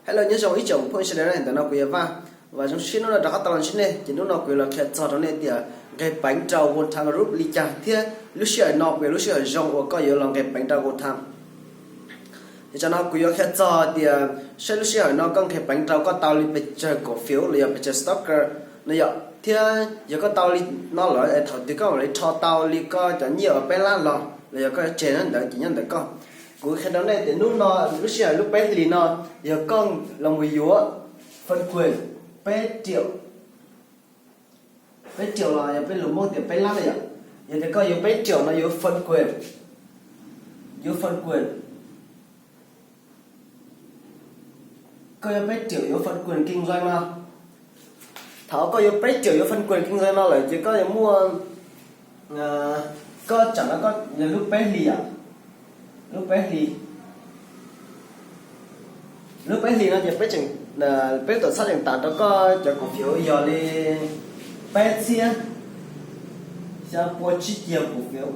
Hello, nyob zoo ib tsoom phooj ywg sawv daws, ntawm no kuv yog Vaj, uas zoo siab hnub no rov qab tau los ntsib nej. Ces hnub no kuv yuav los qhia txog rau nej tias nqes peev rau War Thunder Group li cas thiab lub sij hawm no puas yog lub sij hawm zoo uas koj yuav los nqes peev rau War Thunder. Ces tsam no kuv yuav qhia txog tias saib lub sij hawm no koj nqes peev rau koj tau li pes tsawg koom fiuv los yog pes tsawg stalker no yom, thiab yog koj tau li no lawm es thaum twg koj mam li rho tau li koj cov nyiaj uas peb lab los los yog koj yuav tseg nyob ntawd ces nyob ntawm koj. Kuv qhia rau nej tias hnub no lub sij hawm lub peb hlis no yog koj los mus yuav fun kues peb riaum, peb riaum los yog peb lus Hmoob tias peb lab na yom. Yog tias koj yuav peb riaum no yuav fun kues, yuav fun kues, koj yuav peb riaum yuav fun kues kinh doanh no. Thaum koj yuav peb riaum yuav fun kues kinh doanh no lawm ces koj yuav muaj, koj tsam no koj yog lub peb hlis yom, lub peb hlis, lub peb hlis no ces peb tseem, peb tuam txhab tseem tas rau koj cov koom fiuv yog li peb txhiab xya pua tsib caug koom fiuv.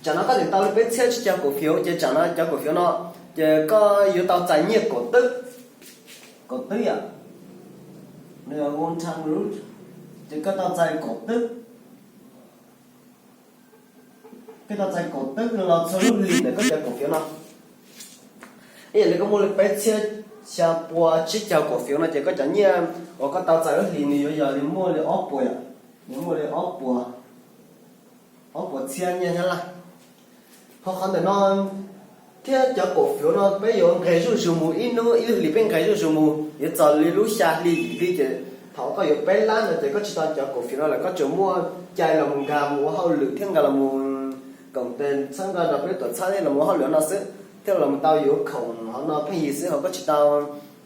Tsam no koj tseem tau li peb txhiab tsib caug koom fiuv ces tsam no cov koom fiuv no ces koj yuav tau txais nyiaj koom twb, koom twb yom, nws yog War Thunder Group, ces koj tau txais koom twb, koj tau txais koom twb los txhua lub hlis ntawm koj cov koom fiuv no. Ib yam li koj muaj li peb txhiab xya pua tsib caug koom fiuv no ces koj cov nyiaj uas koj tau txais lub hlis nws yuav yog li muaj li ob puas yom, nws muaj li ob puas, ob puas txhiab nyiaj Nyab Laj. Ho qhov ntawm no thiab cov koom fiuv no peb yuav nqes zuj zus mus, ib hnub ib lub hlis peb nqes zuj zus mus yuav txog li lub xya hli yim hli ces thaum koj yuav peb lab no ces koj tsis tau cov koom fiuv no lawm, koj tsuas muaj cai los mus nkag mus ua hauj lwm thiab nkag los mus koom tes txhawb nqa rau peb tuam txhab thiab los mus ua hauj lwm no xwb, thiab los mus tau yuav khoom hov no pheej yig xwb, ho koj tsis tau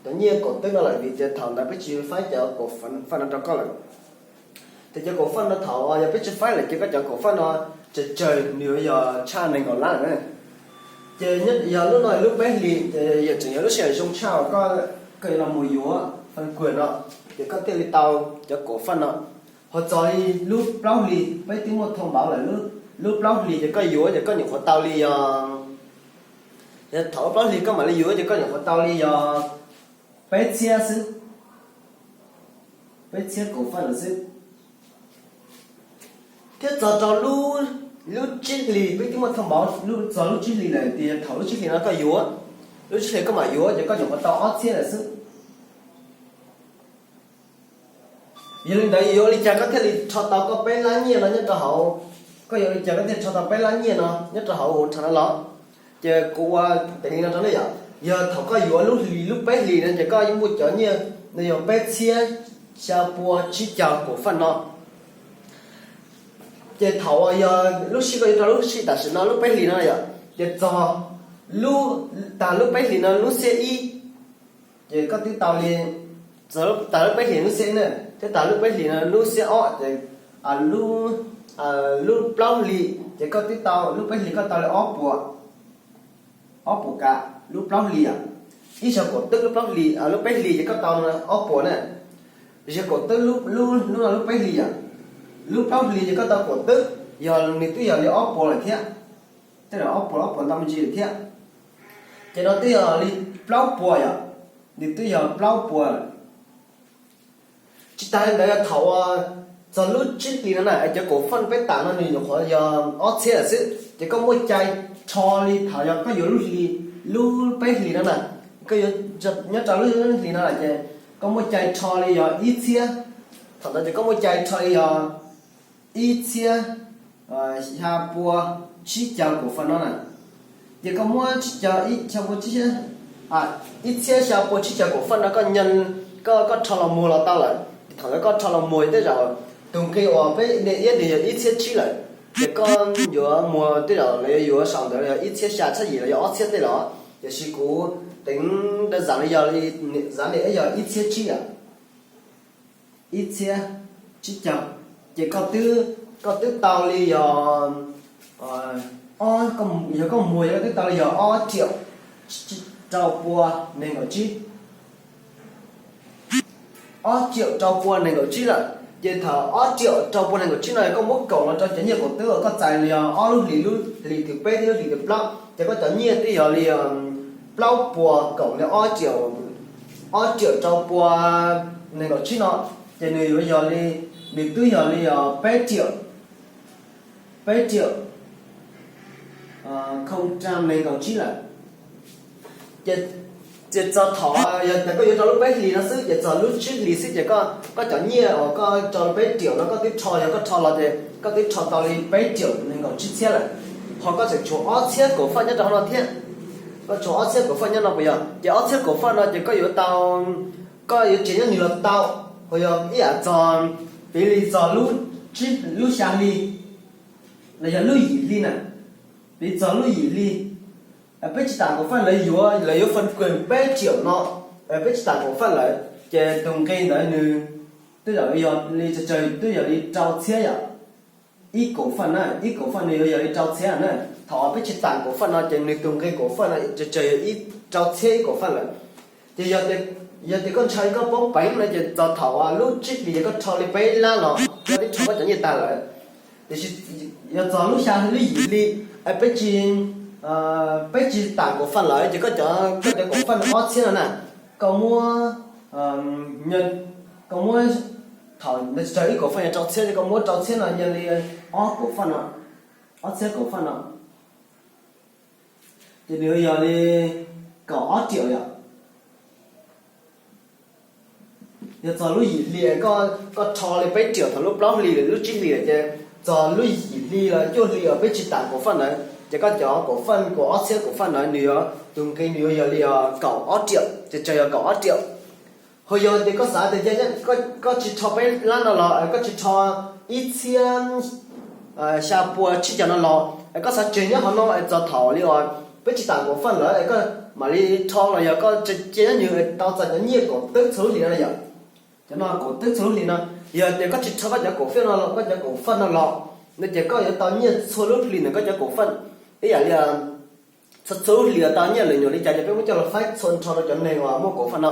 cov nyiaj koom twb no lawm vim tias thaum ntawd peb tsis faib cov koom faj no rau koj lawm. Ces cov koom faj no thaum yog peb tsis faib lawm ces koj cov koom faj no tsawg tsawg nws yuav yog tshaj nees nkaum lab lawm na. Ces yog lub no lub peb hlis ces yog tseem yog lub sij hawm zoo tshaj uas koj yuav los mus yuav fun kues no, ces koj thiaj li tau cov koom faj no. Ho txog li lub plaub hlis peb twb muaj thông báo lawm, lub plaub hlis ces koj yuav ces koj nyuam qhuav tau li yog, yog thaum plaub hlis koj mam li yuav ces koj nyuam qhuav tau li yog peb txhiab xwb, peb txhiab koom faj lawm xwb. Thiab txog rau lub, lub tsib hlis peb twb muaj thông báo txog lub tsib hlis lawm tias thaum lub tsib hlis no koj yuav, lub tsib hlis koj mam yuav ces koj nyuam qhuav tau ob txhiab lawm xwb. Yog li ntawd yuav ua li cas koj thiaj li rho tau koj peb lab nyiaj no nyob rau hauv, koj yuav ua li cas koj thiaj rho tau peb lab nyiaj no nyob rau hauv War Thunder no los? Ces kuv ua teev li no rau nej yom, yog thaum koj yuav lub hlis lub peb hlis no ces koj muaj cov nyiaj no yog peb txhiab xya pua tsib caug koom faj no. Ces thaum uas yog lub sij koj yuav rau lub sij tam sim no lub peb hlis no yom, ces txog lub, tag lub peb hlis no lub xiab ib, ces koj twb tau li, tag lub peb hlis lub xiab ib na, thiab tag lub peb hlis no lub xiab ob ces lub, lub plaub hlis ces koj twb tau, lub peb hlis koj tau li ob puas, ob puas kav lub plaub hlis yom. Ib zaug koom twb lub plaub hlis, lub peb hlis ces koj tau ob puas na. Zaug koom twb lub, lub no lub peb hlis yom, lub plaub hlis ces koj tau koom twb, yog nws twb yog li ob puas lawm thiab, tej zaum ob puas ob puas ntau me ntsis lawm thiab. Ces no twb yog li plaub puas yom, nws twb yog plaub puas lawm. Tsis tas li ntawd yog thaum uas txog lub tsib hlis no na es cov koom faj peb tam no nws nyuam qhuav yog ob txhiab lawm xwb, ces koj muaj cai rho li thaum yog koj yuav lub hlis, lub peb hlis no na, koj yuav nyob rau lub hlis no lawm ces koj muaj cai rho li yog ib txhiab, thaum ntawd ces koj muaj cai rho li yog ib txhiab xya pua tsib caug koom faj no na. Ces koj muab tsib caug, ib xya pua tsib, ib txhiab xya pua tsib caug koom faj no koj nyees, koj, koj rho los muag los tau lawm. Thaum ntawd koj rho los muag tej zaum tus nqi uas peb niam iab nws yog ib txhiab tsib lawm, ces koj yuav muag tej zaum lawv yuav yuav saum ntawd yog ib txhiab xya tsab yim los yog ob txhiab tej los, tiam sis kuv teev da zam li yog, zam li yog ib txhiab tsib yom, ib txhiab tsib caug, ces koj twb, koj twb tau li yog, yog koj muag yog koj twb tau li yog ob triệu rau pua nees nkaum tsib, ob triệu rau pua nees nkaum tsib lawm. Ces thaum ob triệu rau pua nees nkaum tsib no yog koj muab koom los rau cov nyiaj koom twb uas koj txais li yog ob lub hlis, lub hlis thib peb thiab lub hlis thib plaub, ces koj cov nyiaj twb yog li yog plaub puas kaum li ob triệu, ob triệu rau pua nees nkaum tsib no, ces nws yuav yog li, nws twb yog li os peb triệu, peb triệu không trăm nees nkaum tsib lawm. Ces txog thaum yog tias koj yuav rau lub peb hlis no xwb ces txog lub tsib hlis xwb ces koj cov nyiaj uas koj rau peb triệu no koj twb rho, yog koj rho los ces koj twb rho tau li peb triệu nees nkaum tsib txhiab lawm. Ho koj tseem tshuav ob txhiab kaum faj nyob rau hauv no thiab. Koj tshuav ob txhiab kaum faj nyob no puas yog? Ces ob txhiab kaum faj no ces koj yuav tau, koj yuav tseg nyob nws los tau, ho yog ib yam txog, piv li txog lub, lub xya hli, los yog lub yim hli na, piv txog lub yim hli, peb tsis tam kaum faj lawv yuav, lawv yuav phần quyền peb triệu no, peb tsis tam kaum faj lawm ces tus nqi ntawd nws twb yog li, tsawg tsawg twb yog li rau txhiab yom. Ib kaum faj na, ib kaum faj nws yuav yog li rau txhiab na. Thaum peb tsis tam kaum faj no ces nws tus nqi kaum faj no tsawg tsawg yog ib, rau txhiab ib kaum faj lawm. Ces yog tias koj ntshai koj poob peev no ces txog thaum lub tsib hlis ces koj rho li peb lab los koj twb rho koj cov nyiaj tag lawm. Tiam sis yog txog lub xya hli, lub yim hli, peb tsis, peb tsis tam kaum faj lawm ces koj cov, koj cov kaum faj no ob txhiab no na, koj muab, koj muab, thaum ntawd tsawg ib kaum faj yog rau txhiab ces koj muab rau txhiab no yog li ob kaum faj no, ob txhiab kaum faj no, ces nws yog li kaum ob triệu yom. Yog txog lub yim hli, koj rho li peb triệu thaum lub plaub hlis lawm, lub tsib hlis lawm ces txog lub yim hli los cuaj hli uas peb tsis tam kaum faj ntawd ces koj cov kaum faj, kaum ob txhiab kaum faj ntawd nws yuav, tus nqi nws yuav yog li kaum ob triệu, ces tsawg yog kaum ob triệu. Ho yog tias koj xav tias koj tsis rho peb lab no los koj tsis rho ib txhiab xya pua tsib caug no los es koj xav tseg nyob hauv no es txog thaum li uas peb tsis tam kaum faj lawm es koj mam li rho los yog koj cia nyob nws tau txais cov nyiaj kaum tawb txhua lub hlis no yom. Cov no kaum tawb txhua lub hlis no, yog tias koj tsis rho koj cov kaum faj no los, koj cov kaum faj no los no ces koj yuav tau nyiaj txhua lub hlis ntawm koj cov kaum faj. Ib yam li txhua txhua lub hlis tau nyiaj lwm nyuam li cas ces peb muab coj los faib txhua nrho rau cov neeg uas muaj kaum faj no.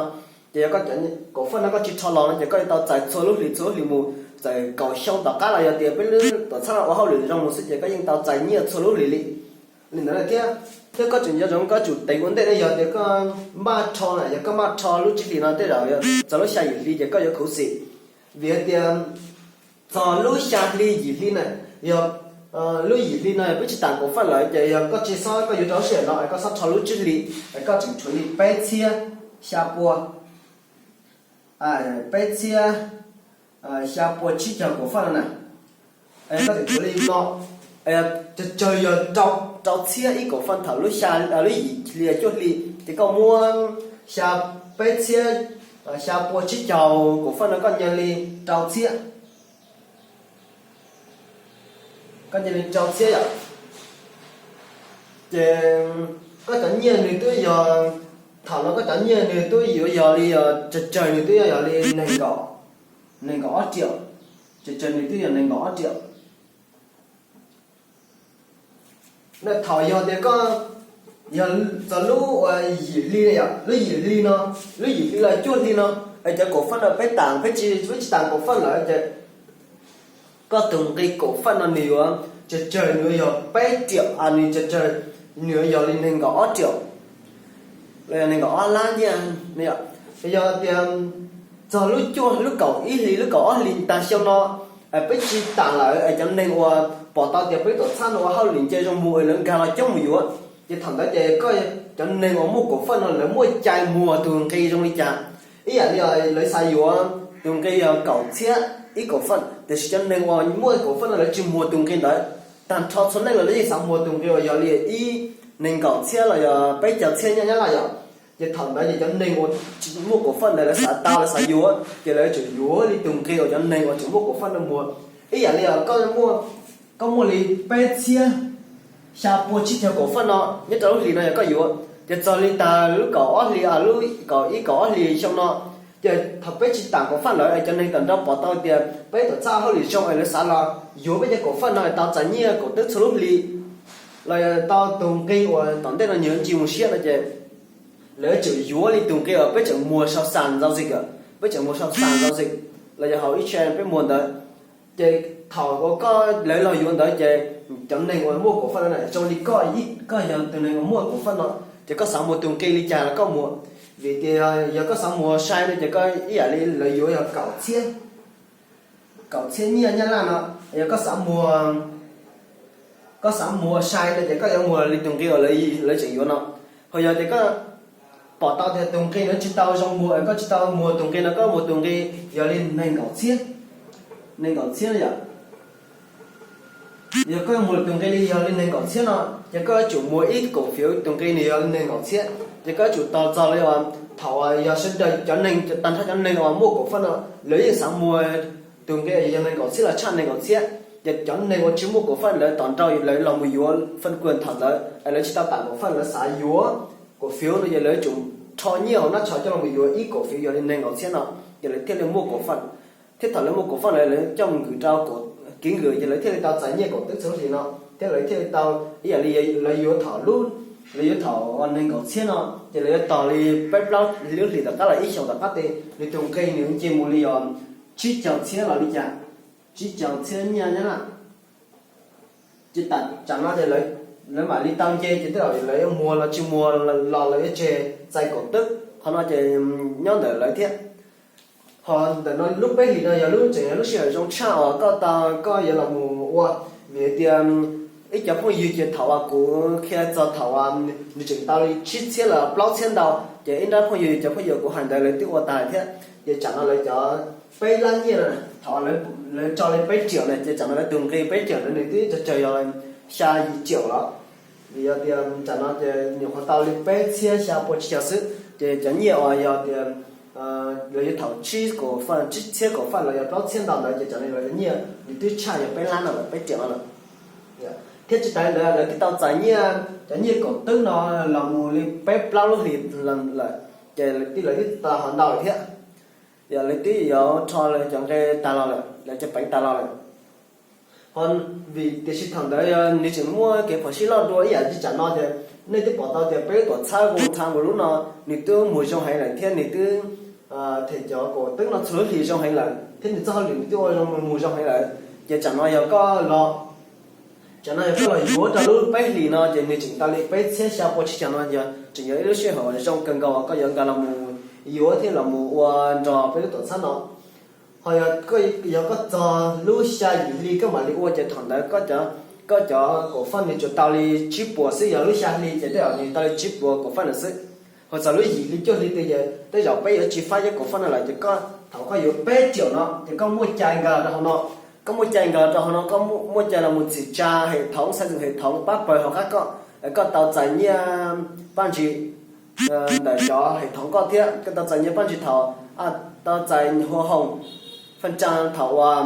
Ces yog koj cov kaum faj no koj tsis rho los no ces koj yuav tau txais txhua lub hlis txhua lub hlis mus, txawm kaum xyoo tom qab los yog tias peb lub tuam txhab no ua hauj lwm zoo mus xwb ces koj yeej tau txais nyiaj txhua lub hlis li. Li ntawd thiab, thiab koj tseem nco ntsoov koj tsum teev ua ntej na, yog tias koj npaj rho na, yog koj npaj rho lub tsib hlis no tej zaum txog lub xya yim hli ces koj yuav khuv xim. Vim hais tias txog lub xya hli yim hli na, yog lub yim hli no yog peb tsis tam kaum faj lawm ces yog koj tsis xob, koj yuav rau lub sij hawm no es koj xob rho lub tsib hli es koj tseem tshuav li peb txhiab xya pua, peb txhiab xya pua tsib caug kaum faj no na. Koj tseem tshuav li no, tsawg tsawg yog rau txhiab ib kaum faj thaum lub xya, lub yim hli cuaj hli ces koj muab xya, peb txhiab xya pua tsib caug kaum faj no koj nyiaj li rau txhiab, koj nyiaj li rau txhiab yom. Ces koj cov nyiaj nws twb yog, thaum no koj cov nyiaj nws twb yuav yog li, tsawg tsawg nws twb yuav yog li nees nkaum, nees nkaum ob triệu, tsawg tsawg nws twb yog nees nkaum ob triệu. Na thaum yog tias koj, yog txog lub yim hli, lub yim hli no, lub yim hli los cuaj hli no, es cov kaum faj no peb tam, peb tsis, peb tsis tam kaum faj lawm ces koj tus nqi kaum faj no nws yuav tsawg tsawg, nws yuav yog peb triệu, nws tsawg tsawg, nws yuav yog li nees nkaum ob triệu, los yog nees nkaum ob lab nyiaj. Yog tias txog lub cuaj, lub kaum ib hli, lub kaum ob hli tag xyoo no, peb tsis tam lawm es cov neeg uas pom tau tias peb tuam txhab no ua hauj lwm nce zoo mus es lawv nkag los coob mus yuav, ces thaum ntawd ces koj, cov neeg uas muaj kaum faj no lawv muaj cai muag tus nqi zoo li cas. Ib yam li lawv xav yuav tus nqi yog kaum txhiab ib kaum faj, tiam sis cov neeg uas muaj kaum faj no lawv tsis muag tus nqi ntawd. Tag nrho txhua leej los lawv yeej xav muag tus nqi uas yog li ib nees nkaum txhiab los yog peb caug txhiab nyob Nyab Laj yom. Ces thaum ntawd ces cov neeg uas tsis muaj kaum faj ntawd lawv xav tau, lawv xav yuav, ces lawv tseem yuav li tus nqi uas cov neeg uas tseem muaj kaum faj no muag. Ib yam li koj muaj li peb txhiab xya pua tsib caug kaum faj no nyob rau lub hlis no yog koj yuav, ces txog li tag lub kaum ob hli, lub kaum ib kaum ob hlis xyoo no, ces thaum peb tsis tam kaum faj lawm es cov neeg tom nrau pom tau tias peb tuam txhab hauj lwm zoo es lawv xav los yuav peb cov kaum faj no es tau txais nyiaj kaum tawb txhua lub hlis, los yog tau tus nqi uas tom ntej no nyias ntsis mus siab no ces lawv tseem yuav li tus nqi uas peb tseem muag sau sàn giao dịch, peb tseem muag sau sàn giao dịch, los yog hauv exchange peb muag ntawd. Ces thaum uas koj, lawv los yuav ntawd ces cov neeg uas muaj kaum faj no na, zoo li koj, koj yog tus neeg uas muaj kaum faj no, Ces koj xav muag tus nqi li cas los koj muag, vim tias yog koj xav muag sai no ces koj ib yam li lawv yuav yog kaum txhiab, kaum txhiab nyiaj Nyab Laj no, yog koj xav muag, koj xav muag sai no ces koj yuav muag li tus nqi uas lawv tseem yuav no. Ho yog tias koj pom tau tias tus nqi no tsis tau zoo muag, koj tsis tau muag tus nqi no, koj muag tus nqi yog li nees nkaum txhiab, nees nkaum txhiab yom. Yog koj muag tus nqi li yog li nees nkaum txhiab no, ces koj yuav tsum muag ib kaum fiv tus nqi nws yog li nees nkaum txhiab, ces koj yuav tsum tos txog li thaum yog sawv daws cov neeg, tag nrho cov neeg uas muaj kaum faj no, lawv yeej xav muag tus nqi yog nees nkaum txhiab los tshaj nees nkaum txhiab. Ces cov neeg uas tsis muaj kaum faj lawv tom nrau lawv los mus yuav faj kuas thaum ntawd es lawv tsis tau tam kaum faj lawv xav yuav kaum fiv no ces lawv yuav tsum rho nyiaj hauv nab tsho coj los mus yuav ib kaum fiv yog li nees nkaum txhiab no, ces lawv thiaj li muaj kaum faj. Thiab thaum lawv muaj kaum faj lawv, lawv coj mus nkws rau kev nkws ces lawv thiaj li tau txais nyiaj kaum twb txhua lub hlis no, thiab lawv thiaj li tau ib yam li lawv yuav thaum lub, lawv yuav thaum nees nkaum txhiab no, ces lawv yuav tos li peb plaub lub hlis tom qab los ib xyoos tom qab tes nws tus nqi nws nce mus li yog tsib caug txhiab los li cas, tsib caug txhiab nyiaj Nyab Laj. Ces tam tsam no ces lawv mam li tau nce ces tej zaum lawv yuav muag los tsis muag los lawv yuav tseg txais kaum twb, qhov no ces nyob ntawm lawv thiab. Ho ntawm no lub peb hlis no yog lub tseem yog lub sij hawm zoo tshaj uas koj tau koj yuav los mus ua, vim hais tias ib cov phooj ywg ces thaum uas kuv qhia txog thaum uas nws tseem tau li tsib txhiab los plaub txhiab ntau, ces ib nrab phooj ywg cov phooj ywg kuv hais ntawd lawv twb ua tas thiab. Ces tsam no lawv cov peb lab nyiaj no, thaum lawv tso li peb triệu na, ces tsam no lawv tus nqi peb triệu ntawd nws twb tsawg tsawg yog xya yim triệu los, vim yog tias tsam no ces nyuam qhuav tau li peb txhiab xya pua tsib caug xwb. Ces cov nyiaj uas yog tias lawv yuav thaum tsib kaum faj, tsib txhiab kaum faj los yog plaub txhiab ntau ntawd ces tsam no lawv cov nyiaj nws twb tshaj yog peb lab no lawm, peb triệu no lawm. Thiab tsis tas li ntawd lawv twb tau txais nyiaj, cov nyiaj kaum twb no los mus li peb plaub lub hlis lawm, ces lawv twb tau ho ntau lawm thiab. Yog lawv twb yuav rho lawv cov nqe tag los lawm, lawv cov peev tag los lawm. Ho vim tiam sis thaum ntawd yog nws tseem muaj kev phom sij loj dua ib yam li tsam no ces nej twb pom tau tias peb lub tuam txhab Vo Thas Npas lub no nws twb mus zoo heev lawm thiab nws twb them cov kaum twb no txhua lub hlis zoo heev lawm thiab nws txoj hauj lwm nws twb ua zoo mus zoo heev lawm. Ces tsam no yog koj los, tsam no yog koj los yuav rau lub peb hlis no ces nws tseem tau li peb txhiab xya pua tsib caug no yog tseem yog ib lub sij hawm zoo kawg nkaus koj yuav nkag los mus yuav thiab los mus ua nrog peb lub tuam txhab no. Ho yog, yog koj txog lub xya yim hli koj mam li ua ces thaum ntawd koj cov kaum faj nws tsuas tau li tsib puas xwb, yog lub xya hli ces tej zaum nws tau li tsib puas kaum faj lawm xwb. Ho txog lub yim hli cuaj hli twg ces tej zaum peb yuav tsis fab cov kaum faj no lawm ces koj thaum koj yuav peb triệu no ces koj muaj cai nkag los rau hauv no, koj muaj cai nkag los rau hauv no, koj muaj cai los mus txhim tsa hệ thống, xây dựng hệ thống pab pawg hauv qab koj, koj tau txais nyiaj paj ntsis ntawm cov hệ thống koj thiab koj tau txais nyiaj paj ntsis thaum, tau txais hoa hồng, phần trăm thaum uas,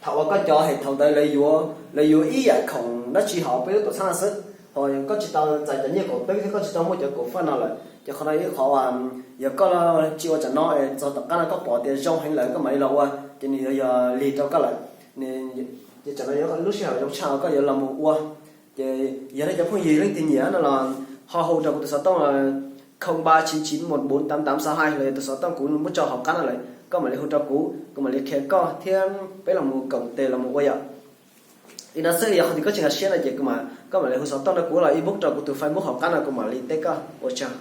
thaum uas koj cov hệ thống ntawd lawv yuav, lawv yuav ib yam khoom dab tsi hauv peb lub tuam txhab no xwb. Ho koj tsis tau txais cov nyiaj kaum twb thiab koj tsis tau muaj cov kaum faj no lawm ces qhov no ib qhov uas yog koj tsis ua tsam no es txog tom qab no koj pom tias zoo heev lawm koj mam li los ua ces nws yuav yog lig rau koj lawm. Ces tsam no yog lub sij hawm zoo tshaj koj yuav los mus ua. Ces yog nej cov phooj ywg leej twg nyiam no los ho hu rau kuv tus xov tooj không ba chín chín một bốn tám tám sáu hai los yog tus xov tooj kuv muab tso hauv qab no lawm, koj mam li hu rau kuv, kuv mam li qhia koj thiab peb los mus koom tes los mus ua yom. Li no xwb, yog qhov twg koj tsis nkag siab no ces kuv mam, koj mam li hu xov tooj rau kuv los inbox rau kuv tus Facebook hauv qab no kuv mam li teb koj. Ua tsaug.